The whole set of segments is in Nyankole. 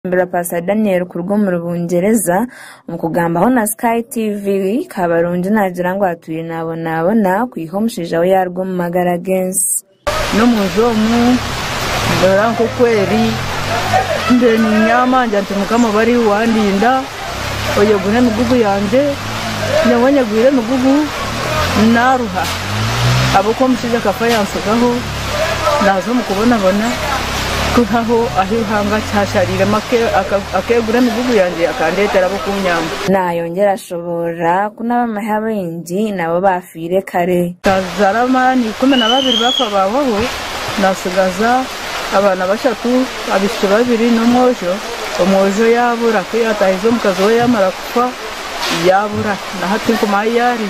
Yagambirwa Pastor Daniel kuruga omuri Bungyereza omu kugambaho na Sky TV, Kabarungi naagira ngu atwire naabonabona kwiha omushaija we yaaruga omu magara g'ensi. N'omunju omu ndora nk'oku eri, mbaire niinyama ngira nti Mukama oba ari iwe wandinda, oyegure emigugu yangye, nyowe nyegwire emigugu naaruha ahabw'okuba omushaija akafa yantsigaho naaza omu kubonabona kwihaho ahi Ruhanga akihashariiremu akeegura emigugu yangye akandeetera ab'okunyamba. Naayongyera ashoboorora ku n'abamahe abaingi nabo baafiire kare. Nkazaara abaana 12 baafa baahwaho, naatsigaza abaana bashatu, abaishiki babiri n'omwojo. Omwojo yaabura ku yaataahize omukazi we yaamara kufa yaabura na hati tinkumanya ahu yaari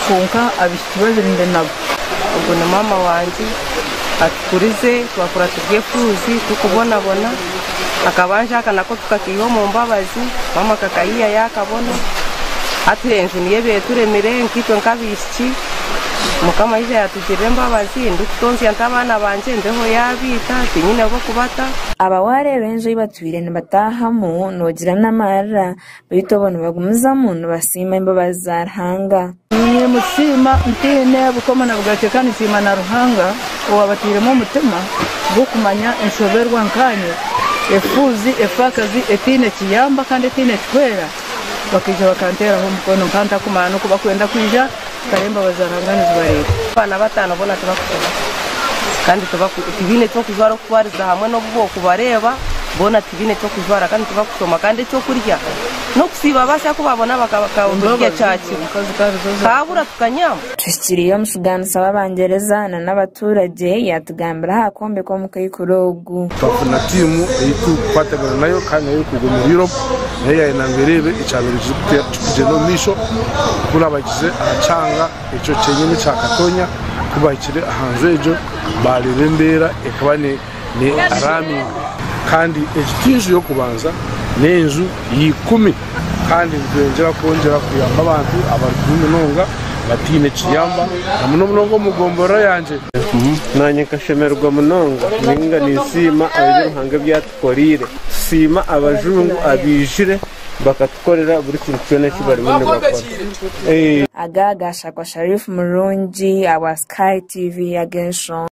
kwonka abaishiki babiri ndi nabo. Ogu ni maama wangye atukurize twakura turi efuuzi turikubonabona akabanja aka nako tukakaiha omu mbabazi maama akakaiha yaakabona hati enju niyo ebaire eturemire nkaitwe nk'abaishiki Mukama yaija yatugirira embabazi ndikutonzya nti abaana bangye embeho yaabaita tinyine b'okubata. Aba waareeba enju ei batwire nibataahamu noogira n'amarira Beitu obwo nibagumizamu nibasiima embabazi za Ruhanga. Nimusiima ntaine bukoma na bugakye kandi nsiima na Ruhanga owabatairemu omutima gw'okumanya enshoberwa nkaanye, efuuzi, efaakazi etaine kiyamba kandi etaine kihwera, bakaija bakanteeraho omukono nkaba ntakumanya n'oku bakwenda kwija, kare embabazi za Ruhanga nizibareeta. Abaana bataano boona tibakushoma kandi tibaine ky'okujwara okutwariza hamwe n'obu bookubareeba boona tibaine ky'okujwara kandi tibakushoma kandi eky'okurya n'okusiiba baasya ku baabona bakaburya kyakiro kaabura tukanyaama. Tuhikiriire omusigaanisa w'Abangyereza na n'abaturagye yaatugambira aha kwombeka omukaikuru ogu. Twafuna tiimu ei turikukwatagana nayo kandi nayo erikuruga omuri Europe nayo yaayenda ngu ereebe ekyabaire kirikugyenda omu maisho ku naabahikize aha kyanga ekyo kyenyini ekya Katonya. Ku baahikire aha nju egyo baareeba embeera ekaba ni alarming kandi egi ti nju y'okubanza n'enju ya ikumi kandi nitweyongyera kwongyera kuyamba abantu abari kubi munonga bataine kiyamba na muno munonga omu gomborora yangye. Naanye nkashemererwa munonga ninga ninsiima ebi Ruhanga ebi atukoreire. Tusiima abajungu abaijire bakatukorera buri kintu kyona eki barimu nibakora. Aga gaashakwa Sharif Murungi ahabwa Sky TV ag'enshonga.